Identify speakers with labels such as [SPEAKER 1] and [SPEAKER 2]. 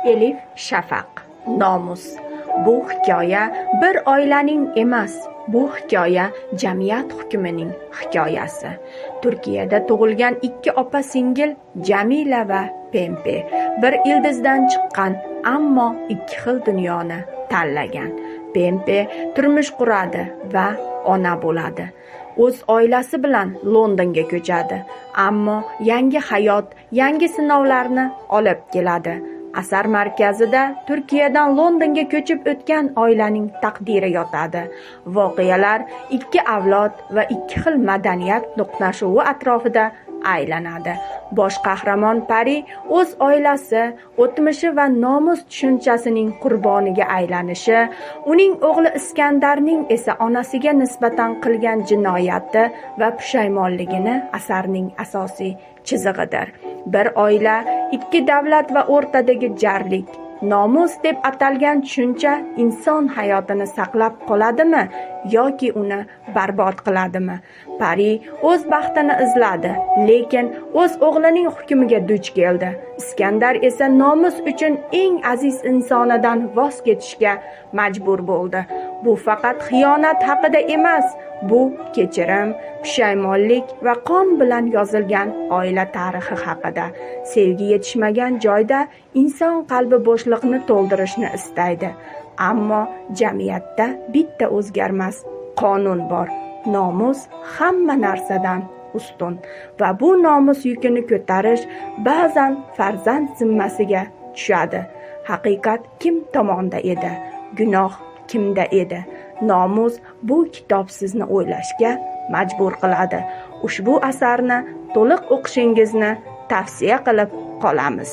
[SPEAKER 1] Elif Shafaq. Nomus. Bu hikoya bir oilaning emas, bu hikoya jamiyat hukmining hikoyasi. Turkiyada tug'ilgan ikki opa-singil Jamila va Pempe bir ildizdan chiqqan, ammo ikki xil dunyoni tanlagan. Pempe turmush quradi va ona bo'ladi. O'z oilasi bilan Londonga ko'chadi, ammo yangi hayot yangi sinovlarni olib keladi. Asar markazida Turkiyadan Londonga ko'chib o'tgan oilaning taqdiri yotadi. Voqealar ikki avlod va ikki xil madaniyat to'qnashuvi atrofida aylanadi. Bosh qahramon Pari o'z oilasi, o'tmishi va nomus tushunchasining qurboniga aylanishi, uning o'g'li Iskandarning esa onasiga nisbatan qilgan jinoyati va pushaymonligini asarning asosiy chizig'idir. Bir oila, ikki davlat va o'rtadagi jarlik. Nomus deb atalgan tushuncha inson hayotini saqlab qoladimi yoki uni barbod qiladimi? Pari o'z baxtini izladi, lekin o'z o'g'lining hukmiga duch keldi. Iskandar esa nomus uchun eng aziz insonidan voz kechishga majbur bo'ldi. Bu faqat xiyonat haqida emas, bu kechirim, pushaymonlik va qon bilan yozilgan oila tarixi haqida. Sevgi yetishmagan joyda inson qalbi bo'shliqni to'ldirishni istaydi. Ammo jamiyatda bitta o'zgarmas qonun bor. Nomus hamma narsadan ustun va bu nomus yukini ko'tarish ba'zan farzand zimmasiga tushadi. Haqiqat kim tomonda edi? Gunoh kimda edi? Nomus bu kitob sizni o'ylashga majbur qiladi. Ushbu asarni to'liq o'qishingizni tavsiya qilib qolamiz.